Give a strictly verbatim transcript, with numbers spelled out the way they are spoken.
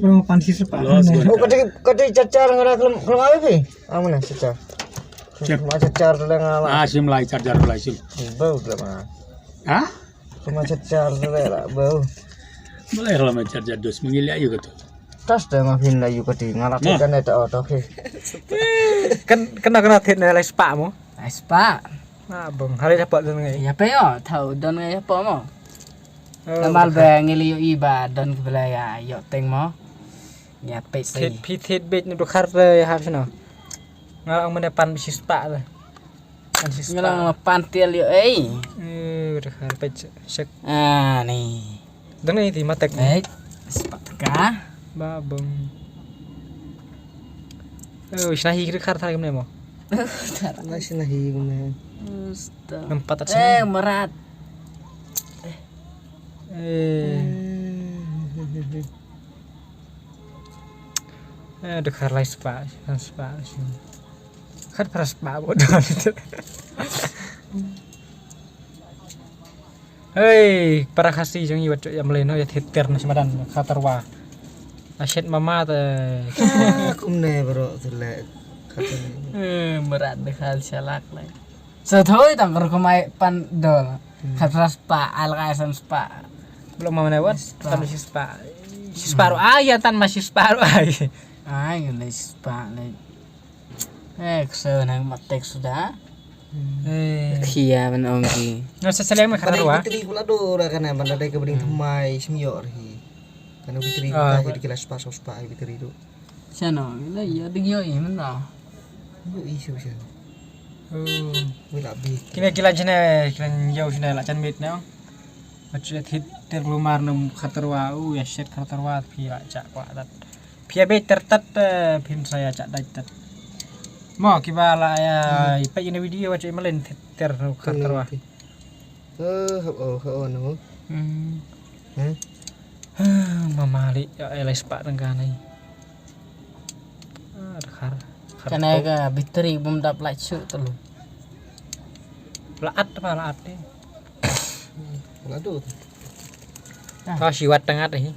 Bro, pan shi spah. Los, kan. Oh, kati, kati charger nga dah kelem, kelem apa, Pi? Ah, mana charger? Siap. Mana charger tu lah nga lah. Ah, sim lai charger, lai sim. Bau tu lah, mana? Ha? Mana charger tu lah, bau. Boleh lah, mana charger dos, mengilik aja gitu. Tas dah, makin lah, yuk, kati, ngalah. Nah. Kan ada auto, oke. Kan, kena, kena thit ne lai spah mo. Lai spah. Ah, bang, hari dapat don ngai. Ya, pe yo, tahu don ngai apa mo. Oh, namar betul. Ba ngi la ïohi ba don ki ba la ïa ïoh teng mo. Ïa peit. Thit, phi thit beit na dkhar te ïa hap shano. Nga la ong mynne pan shi spah te. Pan shi spah. Nga la ong pan tiel ïoh ei. Eh, dkhar peit shek. Ah, ni. Dang ni ti matek. Peit. Spah ka. Ba bang. Oh, shna hi dkhar thar kumne mo. Thar. Na shna hi kumne. Astaga. Nampat at eh, sana. Marat. Eh. Eh, dkhar lai spah, lai spah. Khat phra spah bo don. Hei, para Khasi jong i wat ïa mlei no ïa thit ter na shmadan khatarwa. Ashet mama te. Ah, kumne bro tu le. Khatarwa. Eh, marat dkhar shalak lai. Sa thoi tang kar kumai pan dol. Hmm. Khat phra spah, al kai san spah. Belum mana wat, spah. Tan shi spah. Shi spah ruh ai, ya tan ma shi spah ruh ai. Ai, ngi lai spah lai. Eh, kse nang matek suda. Hmm. Eh. Khia ban ong ki. Nga sa seleng ma khatarwa. Bateri pula do ra kana ban dei ka bring thymmai smiok ri. Kana bateri ka ta ki la spah, spah bateri do. Shano, la ïa ding ïoh i mynta. Ïoh i shu shan. Oh. Wi la bi. Kine ki la jane, ki la ïoh jane la jan mit ne. Achu thit ter lumar num khatarwa, u ya shet khatarwa phi la cha kwa dat. Phi ya be ter tat, eh, phin sa ya cha dai tat. Mo ki ba la ya, hmm, i pe ine video achu i malen thit ter khatarwa. Oke. Eh, hap o, hap o, no. Hmm. Hah? Mama li, ya, eh, lai spah tang ka nai. Ah, dkhar. Khar. Ka nai tu. Ka bateri bum dap lai shu tu lu. Laat apa laat ni? Laat tu. Ah. Ka shi wat tang at hi.